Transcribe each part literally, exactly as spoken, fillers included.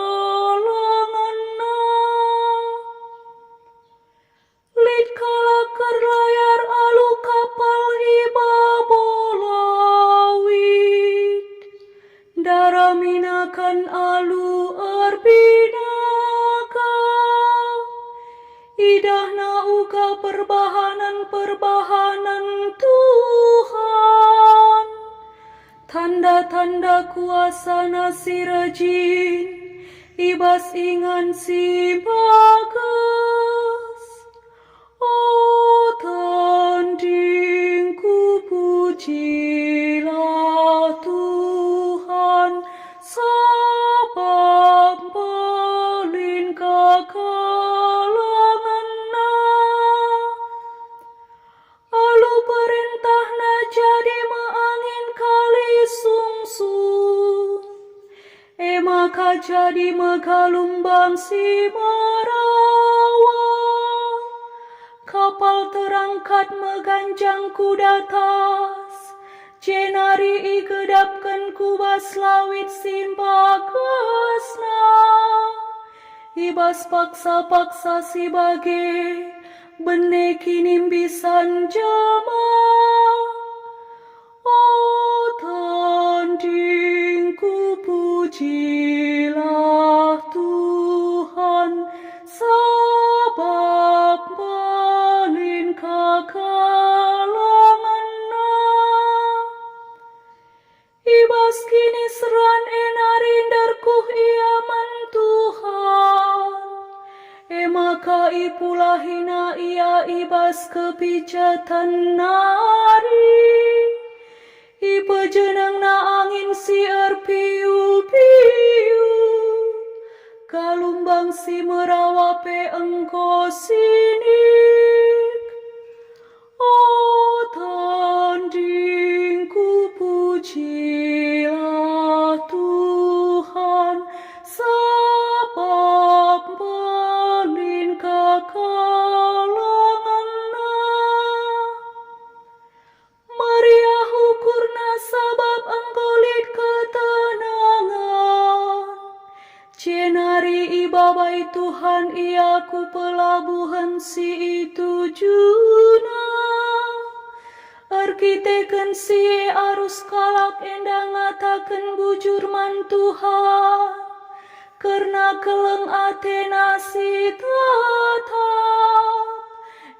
Kalangenna. Lit kalak erlayar alu kapal i babo lawit, ndaramina kan alu erbinaka. Idahna uga perbahanen-perbahanen Tuhan, tanda-tanda kuasaNa si rajin i bas ingan si bages. O tendingku, pujilah Tuhan, sabap mbelin ka kalangenna. Alu perentahna jadi me angin kali sungsung, e maka jadi me galumbang si merawa. Kapal terangkat meganjang ku datas, jenari igedapken ku bas lawit si mbagesna. I bas paksa-paksa si bage, bene kinimbisan jelma. O tendingku, pujilah Tuhan, sabap mbelin ka kalangenna. I bas kiniseran e nari nderkuh ia man Tuhan, e maka ipulahina ia i bas kepijaten nari. Ipejenengna angin si erpiu-piu, galumbang si merawa pe enggo sinik. O tendingku, pujilah Tuhan, sabap mbelin ka kalangenna. Meriah ukurna sabap enggo lit ketenangen. Jenari ibabai Tuhan ia ku pelabuhen si itujuna. Erkiteken si e arus kalak enda ngataken bujur man Tuhan kerna keleng atena si tetap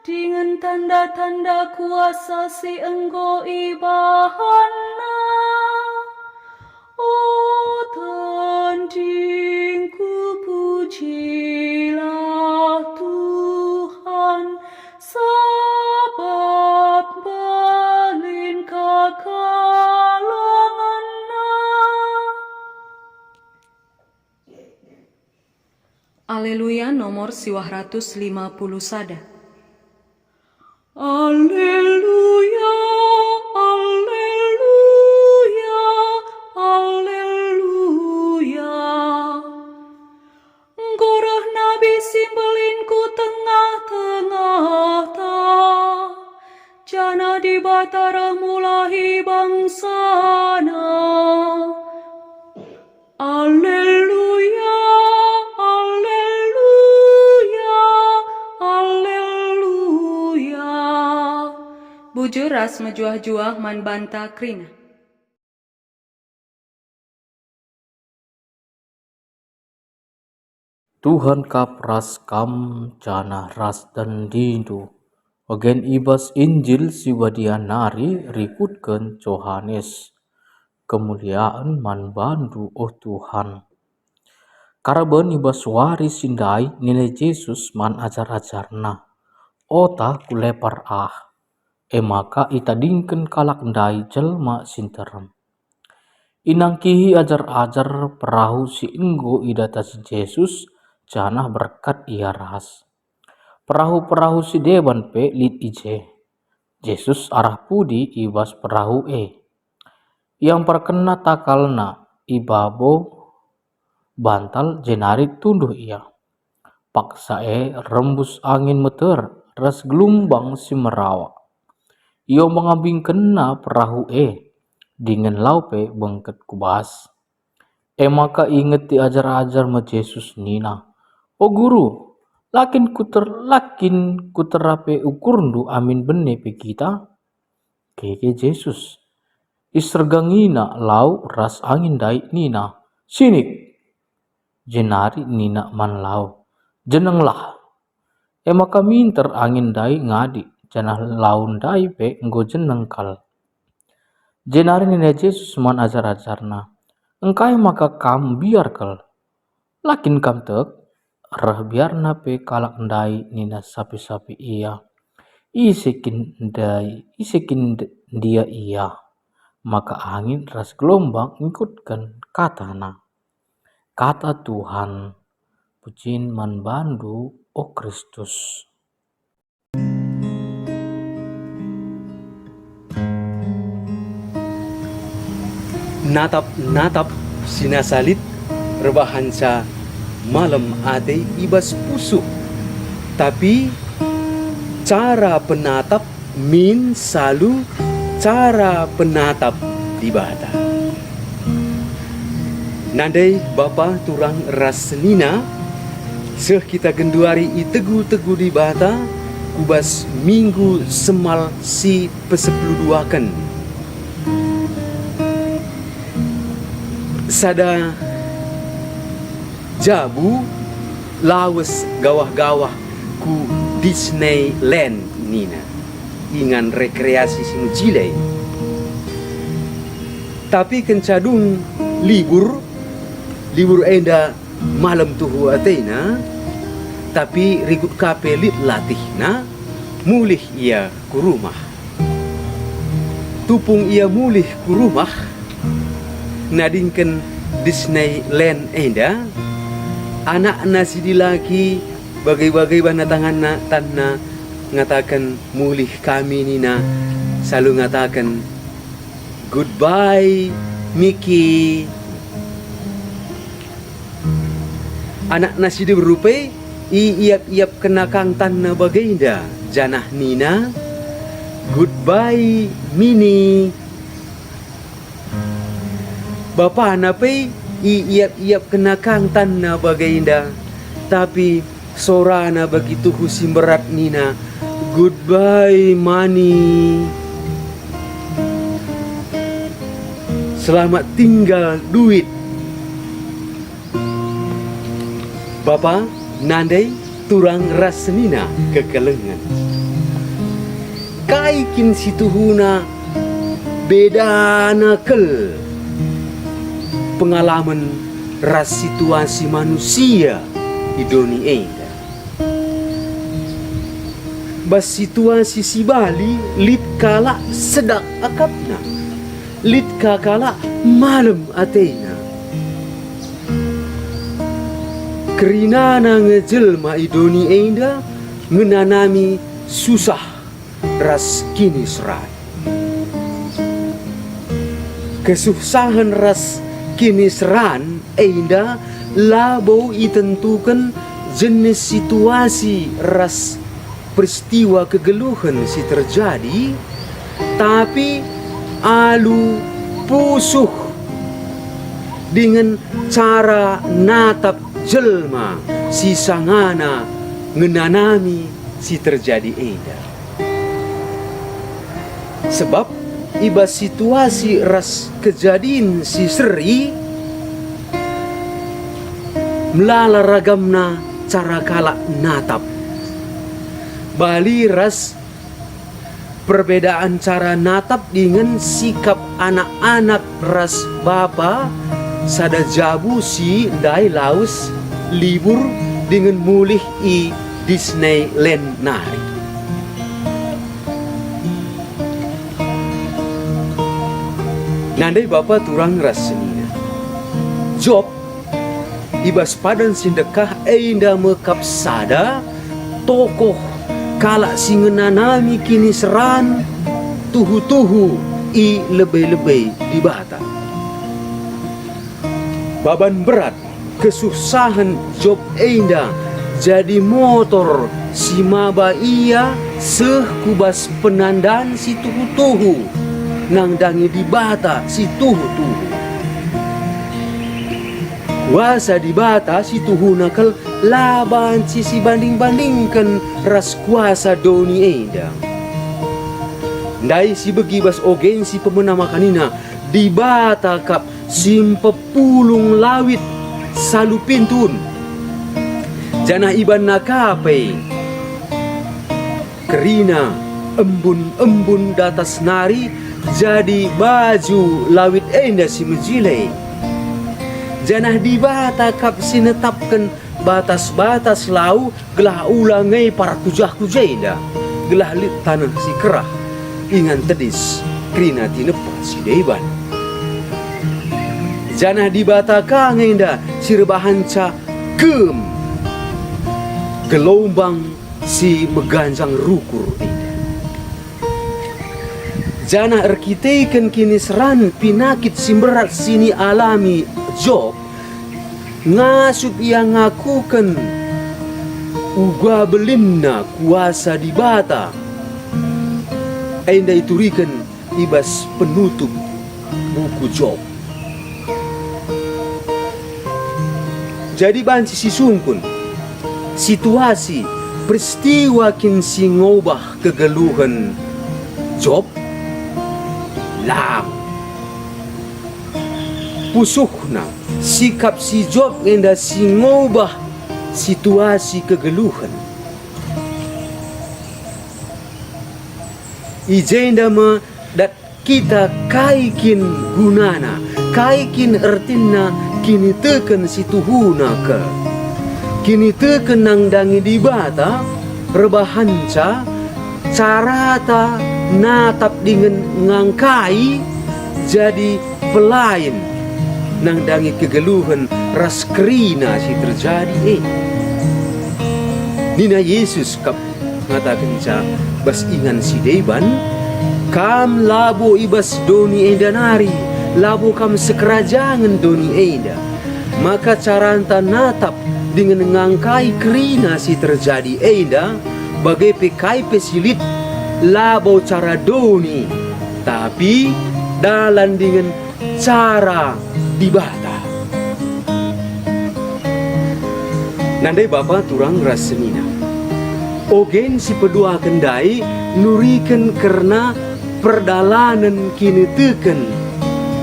dingen tanda-tanda kuasa si enggo ibahanna. O tendingku, pujilah Tuhan, sabap mbelin ka kalangenna. Aleluya nomor siwah ratus lima puluh sada. Aleluya, aleluya, aleluya. Enggo reh nabi si mbelin ku tengah-tengahta, janah Dibata reh mulahi bangsaNa. Aleluya, aleluya, aleluya. Bujur ras mejuah-juah man banta kerina. Tuhan kap ras kam janah ras tendindu. Ogen i bas Injil si Badia nari rikutken Johanes. Kemuliaen man bandu, o Tuhan. Karaben i bas wari si ndai nina Jesus man ajar-ajarNa, "Ota ku lepar ah." E maka itadingken kalak ndai jelma si nterem. Inangkihi ajar-ajar perahu si enggo idatasi Jesus, janah berkat ia ras. Perahu-perahu si deban pe lit i je. Jesus arah pudi i bas perahu e. IamparkenNa takalNa i babo bantal jenari tunduh ia. Paksa e rembus angin meter ras gelumbang si merawa. Iombang-ambingkenNa perahu e, dingen lau pe bengket ku bas. E maka ingeti ajar-ajar me Jesus nina, "O Guru, la kin kuter-, la kin kutera pe ukurndu amin bene pe kita?" Keke Jesus. Isergangina lau ras angin ndai nina, "Sinik!" Jenari nina man lau, "Jenenglah!" E maka minter angin ndai ngadi, janah lau ndai pe enggo jeneng kal. Jenari nina Jesus man ajar-ajarNa, "Engkai maka kam mbiar kal? La kin kam tek?" Reh biarna pe kalak ndai nina sapih-sapih ia, "Ise kin ndai, ise kin nde-, ndia ia?" Maka angin ras gelombang ngikutken kataNa. Kata Tuhan. Pujin man baNdu, o Kristus. Natap-natap si nasa lit erbahanca malem ate i bas pusuh, tapi cara penatap min salu cara penatap Dibata. Nandai bapa turang ras senina, seh kita genduari itegu-tegu Dibata ku bas Minggu Semal si pesepuluh duaken. Sada jabu lawes gawah-gawah ku Disneyland nina, ingan rekreasi si mejile. Tapi kenca dung libur, libur enda malem tuhu atena, tapi rikut ka pe lit latihna, mulih ia ku rumah. Tupung ia mulih ku rumah, nadingken Disneyland enda, anakna si dilaki bage-bage bana tanganna, tanna, ngataken, "Mulih kami," nina, salu ngataken, "Goodbye, Mickey." Anakna si diberu pe iiap-iapkenna kang tanna bagenda, janah nina, "Goodbye, Minnie." Bapana pe iiap-iapkenna kang tanna bagenda, tapi sorana bagi tuhu si mberat nina, "Goodbye, Mani. Selamat tinggal, duit." Bapa, nandai, turang ras senina kekelengen. Kai kin si tuhuna bedana kal pengalamen ras situasi manusia i doni enda? Bas situasi si bali lit kalak sedak akapna, lit ka kalak malem atena. Kerinana nge jelma i doni enda ngenanami susah ras kiniseran. Kesusahen ras kiniseran enda labo itentuken jenis situasi ras peristiwa kegeluhen si terjadi, tapi alu pusuh dingen cara natap jelma si sangana ngenanami si terjadi enda. Sebab i bas situasi ras kejadin si seri, melala ragamna cara kalak natap. Bali ras perbedaan cara natap dingen sikap anak-anak ras bapa sada jabu si ndai lawes libur dingen mulih i Disneyland nari. Nandai bapa turang ras senina. Job i bas padan si ndekah enda me kap sada tokoh kalak si ngenanami kiniseran tuhu-tuhu i lebe-lebe Dibata. Baban berat kesusahen Job enda jadi motor si maba ia seh ku bas penandan si tuhu-tuhu, nandangi Dibata si tuhu-tuhu. Kuasa Dibata si tuhuna kal la banci sibanding-bandingken ras kuasa doni enda. Ndai sibegi bas ogen si pemena maka nina, Dibata kap si mpepulung lawit salu pintun, janah ibanna ka pe kerina embun-embun datas nari jadi baju lawit enda si mejile. Janah Dibata kap si netapken batas-batas lau gelah ula ngepar ku jah-ku jenda, gelah lit taneh si kerah ingan tedis kerina tinepa si deban. Janah Dibata ka nge enda si erbahanca kem gelombang si meganjang rukur enda. Janah erkiteken kiniseran pinakit si mberat si nialami Job, ngasup ia ngakuken uga belinna kuasa Dibata. Enda ituriken i bas penutup buku Job. Jadi banci sisungkun, situasi, peristiwa kin si ngobah kegeluhen Job? Lang. Pusuhna, sikap si Job enda si ngobah situasi kegeluhen. I jenda me dat kita kai kin gunana, kai kin ertinna kiniteken si tuhuna kal. Kiniteken nandangi Dibata erbahanca carata natap dingen ngangkai jadi pelain nandangi kegeluhen ras kerina si terjadi e. Nina Jesus kap ngatakenca bas ingan si deban, "Kam labo i bas doni enda nari, labo kam sekerajangen doni enda." Maka caranta natap dingen ngangkai kerina si terjadi enda, bage pe kai pe si lit, labo cara doni, tapi dalan dingen cara Dibata. Nandai bapa turang ras senina. Ogen si peduaken ndai nuriken kerna perdalanen kiniteken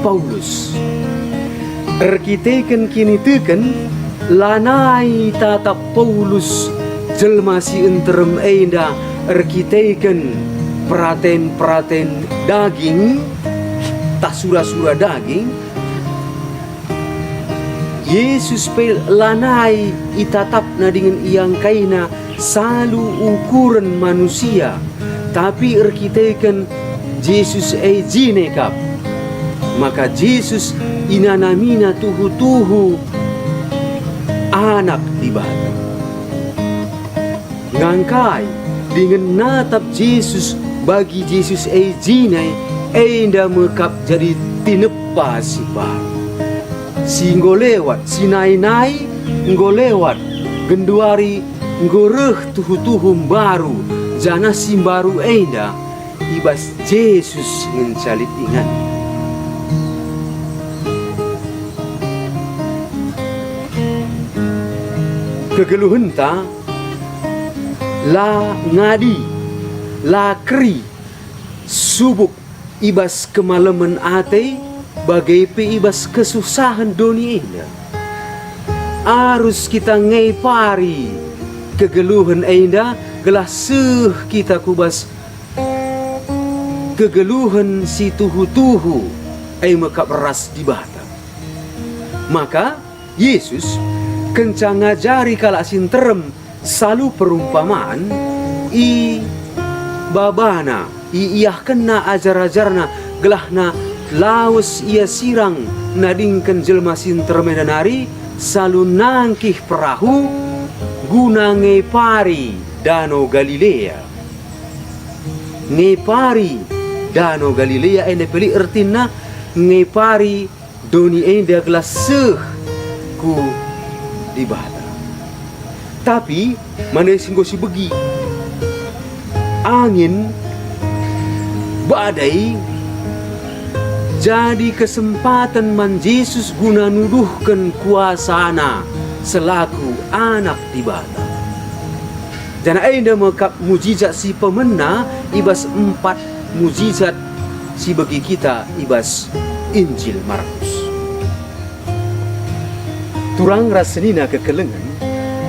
Paulus. Erkiteken kiniteken, lanai tatap Paulus jelma si nterem enda erkiteken peraten-peraten daging, tah sura-sura daging, Jesus pe lanai itatapna dingen iangkaina salu ukuren manusia, tapi erkiteken Jesus e jine kap, maka Jesus inanamina tuhu-tuhu Anak Dibata. Ngangkai dingen natap Jesus bagi Jesus e jine, enda me kap jadi tinepa si baru. Si enggo lewat, si nai-nai enggo lewat, genduari enggo reh tuhu-tuhu mbaru, janah si mbaru enda i bas Jesus ngenca lit inganNa. Kegeluhenta la ngadi, la keri, subuk i bas kemalemen ate, bage pe i bas kesusahen doni enda. Arus kita ngepari kegeluhen enda gelah seh kita ku bas kegeluhen si tuhu-tuhu, e me kap ras Dibata. Maka, Jesus kenca ngajari kalak si nterem salu perumpaman, ibabana, iiahkenna ajar-ajarna, gelahna lawes ia sirang nadingken jelma si nterem enda nari, salu nangkih perahu guna ngepari Dano Galilea. Ngepari Dano Galilea enda pe lit ertinna ngepari doni enda gelah seh ku Dibata. Tapi man e si enggo sibegi, angin, badai, jadi kesempaten man Jesus guna nuduhken kuasaNa selaku Anak Dibata. Janah enda me kap mujizat si pemena i bas empat mujizat si begi kita i bas Injil Markus. Turang ras senina kekelengen,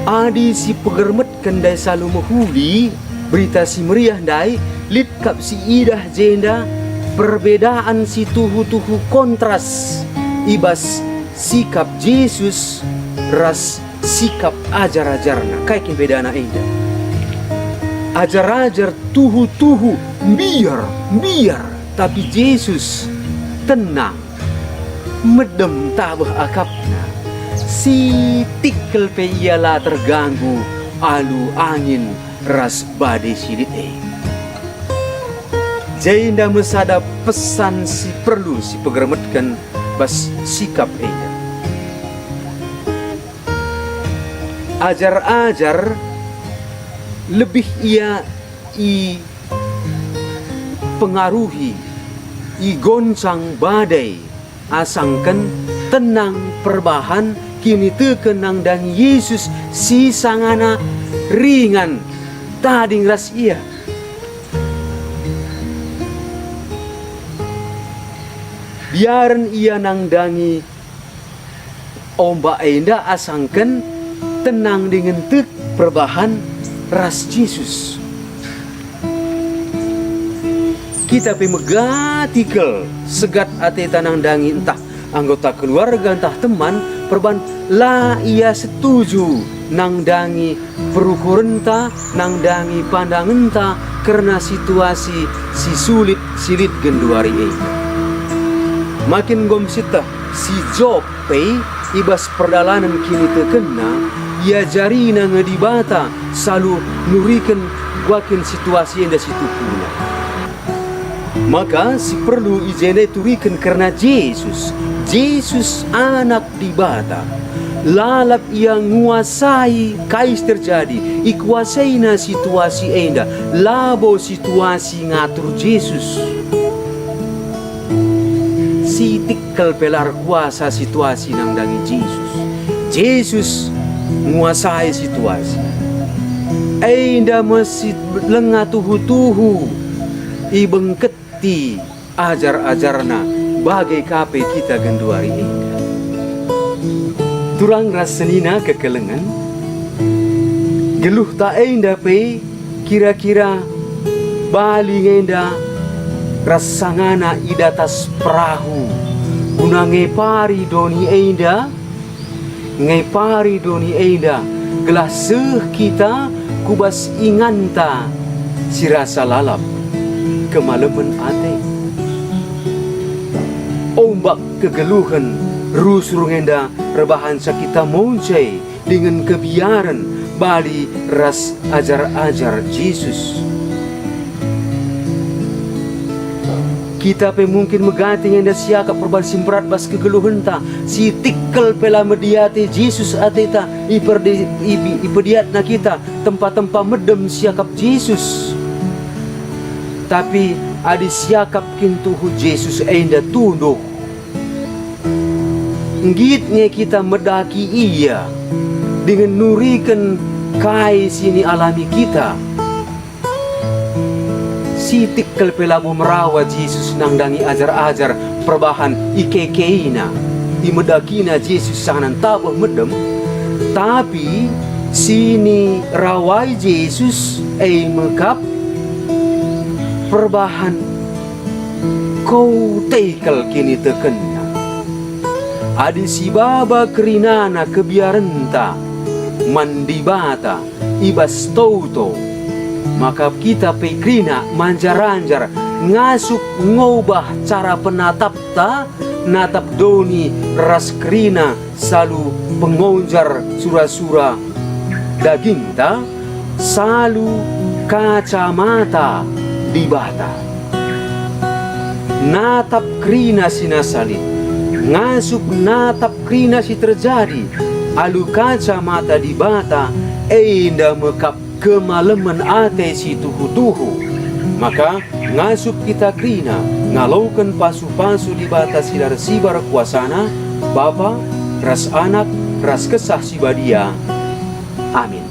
adi si pegermetken ndai salu mehuli Berita Si Meriah ndai, lit kap si idah jenda perbedaan si tuhu-tuhu, kontras i bas sikap Jesus ras sikap ajar-ajarNa. Kai kin bedana enda? Ajar-ajar tuhu-tuhu mbiar, mbiar, tapi Jesus tenang, medem tabeh akapNa. Sitikkel pe Ia la terganggu alu angin ras badai si lit e. Jenda me sada pesan si perlu sipegermetken bas sikap enda. Ajar-ajar lebih ia ipengaruhi, igoncang badai, asangken tenang perbahan kiniteken nandangi Jesus si sangana ringan tading ras ia. Biaren ia nandangi ombak enda asangken tenang dingen tek perbahan ras Jesus. Kita pe megati kal segat ateta nandangi ntah anggota keluarga ntah teman perban la ia setuju nandangi perukurenta, nandangi pandangenta kerna situasi si sulit si lit genduari e. Ma kin enggo sieteh si Job pe i bas perdalanen kinitekenna, iajarina nge Dibata salu nuriken kuakin situasi enda si tuhuna. Maka si perlu i jenda ituriken kerna Jesus. Jesus Anak Dibata. Lalap Ia nguasai kai si terjadi, ikuasaina situasi enda, labo situasi ngatur Jesus. Sitikkel pe la erkuasa situasi nandangi Jesus. Jesus nguasai situasi. Enda me si langa tuhu-tuhu ibengketi ajar-ajarNa, bage ka pe kita genduari enda. Turang ras senina kekelengen, geluhta enda pe kira-kira bali nge enda ras sangana i datas perahu, guna ngepari doni enda, ngepari doni enda, gelah seh kita ku bas inganta si rasa lalap, kemalemen ate. Ombak kegeluhen rusur nge enda erbahanca kita monce dingen kebiaren bali ras ajar-ajar Jesus. Kita pe mungkin megati nge enda siakap perban si mberat bas kegeluhenta, sitikkel pe la mediate Jesus ateta, iperde-, ibi-, ipediatna kita tempa-tempa medem siakap Jesus. Tapi adi siakap kin tuhu Jesus enda tunduh, nggit nge kita medaki Ia dingen nuriken kai si nialami kita. Sitikkel pe labo merawa Jesus nandangi ajar-ajar perbahan ikekeina, imedakina Jesus sangana ntabeh medem, tapi si nirawai Jesus e me kap perbahan kau tekel kinitekenna. Adi sibaba kerinana kebiarenta man Dibata i bas toto, maka kita pe kerina manjar-anjar ngasup ngubah cara penatapta, natap doni ras kerina salu pengonjar sura-sura dagingta, salu kacamata Dibata. Natap kerina si nasa lit, ngasup natap kerina si terjadi alu kacamata Dibata, enda me kap kemalemen ate si tuhu-tuhu. Maka ngasup kita kerina ngaloken pasu-pasu Dibata si la ersibar kuasaNa, Bapa, ras Anak, ras Kesah Si Badia. Amin.